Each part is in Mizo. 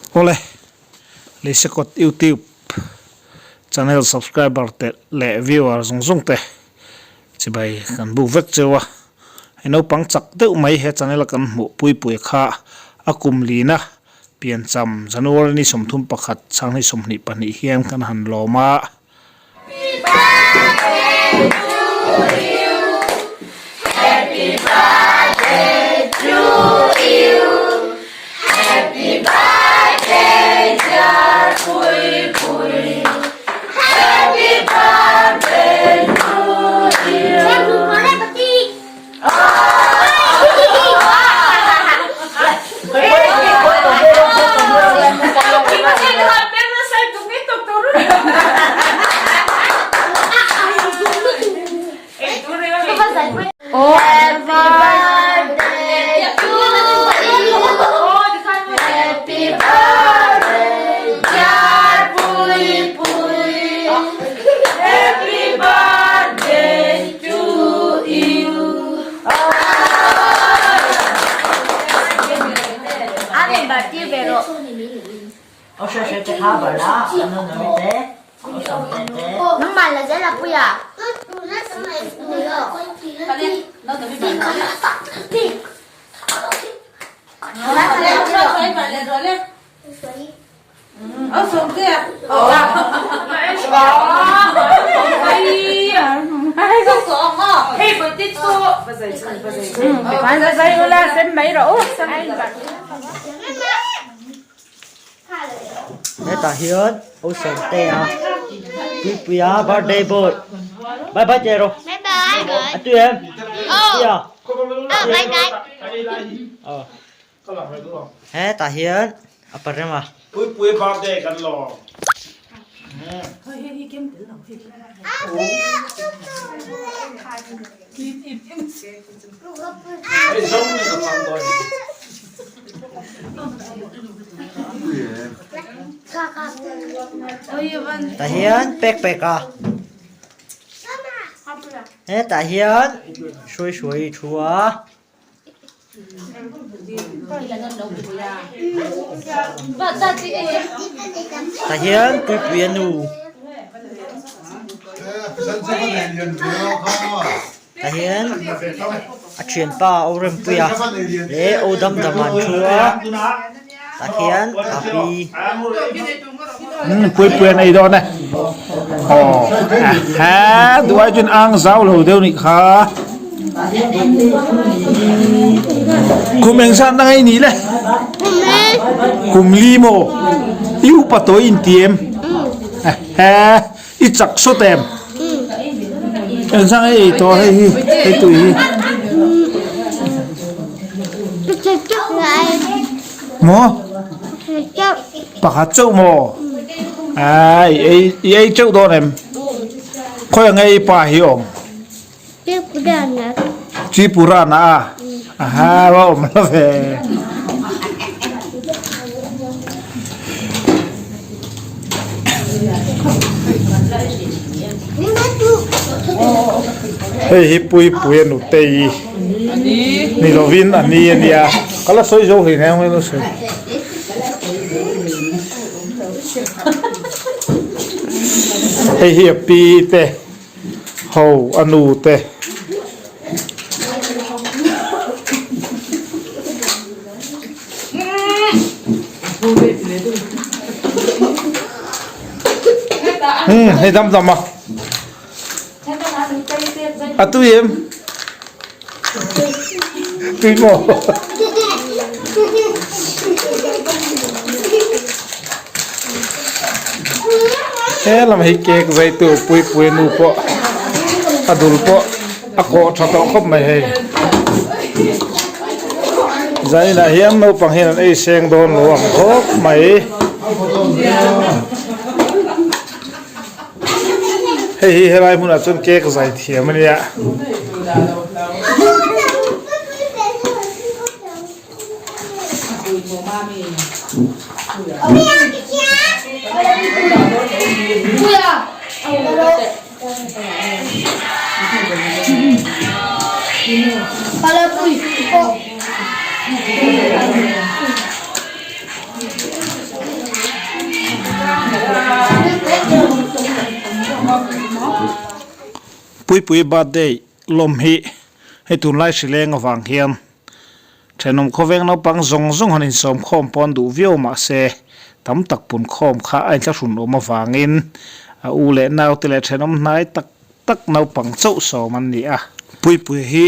Awle, Leisekawt YouTube channel subscriber te leh viewer zawng zawng te chibai kan buk vek cheu a. Hei naupang chak deuh mai he channel a kan hmuh pui pui kha a kum lina piancham January ni 31 sanghnih 22 hian kan han lawm a. Hetah hian Osawmtea Puipuia birthday boy bye bye teh rawh a tui em tui a hetah hian a pa rem a. Puipuia birthday kan lawm. Tah hian pek pek a hetah hian hruai hruai thu a. Tah hian puipui a nu tah hian a thianpa a rempui a leh aw dam dam ah an thu a tah khian a pi. Puipui an ei dawn e aw ha duai chuan ang zau lo deuh nih kha kum eng zat na ngei nih le kum li maw i upa tawh i inti em ha i chak sawt em eng zat nge ei tawh hei hi hei tui hi maw. Pakhat chauh maw? Aa i ei i ei chauh dawn em? Khawi ang ei pa hi awm? Tripurana a? Aha va awm lo ve. Hei hi Puipuia nutei ni lovin a ni a nia. Ka la sawi zo hlei hneng mai lo sawi. Hei hi a pi te ho a nu te. Hmm hei dam dam a. A tui em? Tui maw? He lam hi cake zai tu pui pui nu pawh a dul pawh a kawh tha tawh khawp mai hei. Zainah hian naupang hian an ei seng dawn lo ang khawp mai. Hei hi helai hmunah chuan cake zai thiam a nia. Puipui birthday lawm hi hei tunlai hrileng avang hian thenawm khawveng naupang zawng zawng han insawm khawm pawn duh viau mahse tam tak pun khawm kha a inthlahrun awm avangin a u leh naute leh thenawm hnai tak tak naupang chauh sawm an ni a. Puipui hi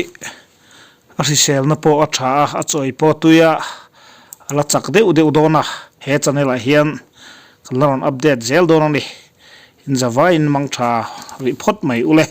A hriselna pawh a tha a, a chawi pawh tui a, a la chak deuh deuh dawn a, he channel ah hian kan la rawn update zel dawn a ni. Inzavaiin mang tha rih phawt mai ule.